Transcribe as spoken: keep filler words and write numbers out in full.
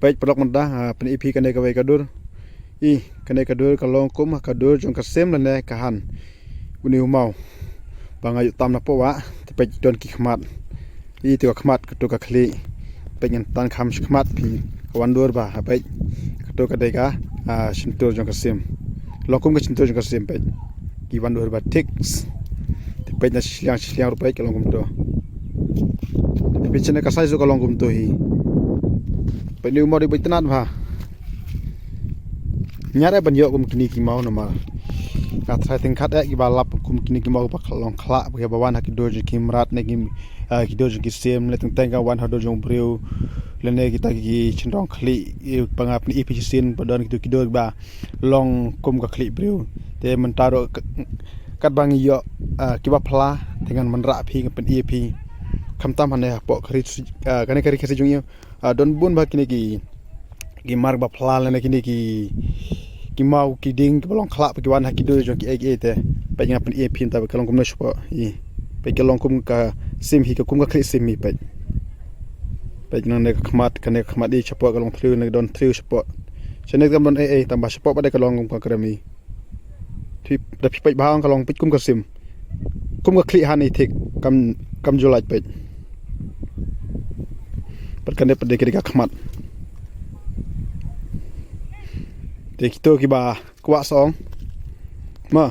Peit paralok mynta, ah, pyni ïa phi kane kawei ka dur. I, kane ka dur ka long kum ka dur jong ka sim lane ka han. Une u maw. Ba nga ïoh tam na pdeng wah, te peit don ki khmat. I, te ka khmat, kato ka khlieh. Peit ngan tan kham shi khmat phi, ka wan dur bha, ha peit. Kato ka dei ka, ah, shyntur jong ka sim. Long kum ka shyntur jong ka sim, peit. Ki wan dur bha thik. Te peit na shiliang, shiliang ruh peit ka long kumto. Te peit shane ka size ruh ka long kumto hi. Peit une u maw dei ba itynnad bha. Nga ruh ban ïoh kum kine ki maw namar nga tharai tyngkhat eh kiba lap kum kine ki maw ba long khlieh, ba kiba wan ha ki dur jong ki mrad ne ki, ah, ki dur jong ki sim, lane teng teng ka wan ha dur jong briew. Lane kita ki shynrong khlieh, eh, ba nga pyni ïa phi shisien ba don kito ki dur ba long kum ka khlieh briew. Te mynta ruh k-, katba ngi ïoh, ah, kiba phla, te ngan wanrah phi, ngan pyni ïa phi. Khamtam hangne hapoh ka ri, ah, kane ka ri Khasi jong ngi. Ah, don bun bha kine ki, ki mar ba phla lane kine ki, ki maw ki dieng kiba long khlieh ba ki wan ha ki dur jong ki ei ei te. Peit ngan pyni ïa phi mynta ba ka long kumno shapoh. I. Peit ka long kum ka sim hi, ka kum ka khlieh sim hi peit. Peit ngan ne ka khmat, kane ka khmat i shapoh ka long thliew, ne don thliew shapoh. Shane kam don ei ei, tangba shapoh pat dei ka long kum ka krem i. Te da phi peit bha ka long peit kum ka sim. Kum ka khlieh han i thik, kam, kam ju lait peit. Pat kane pat dei ka dei ka khmat. Te kito kiba kwah sa ong. Ma.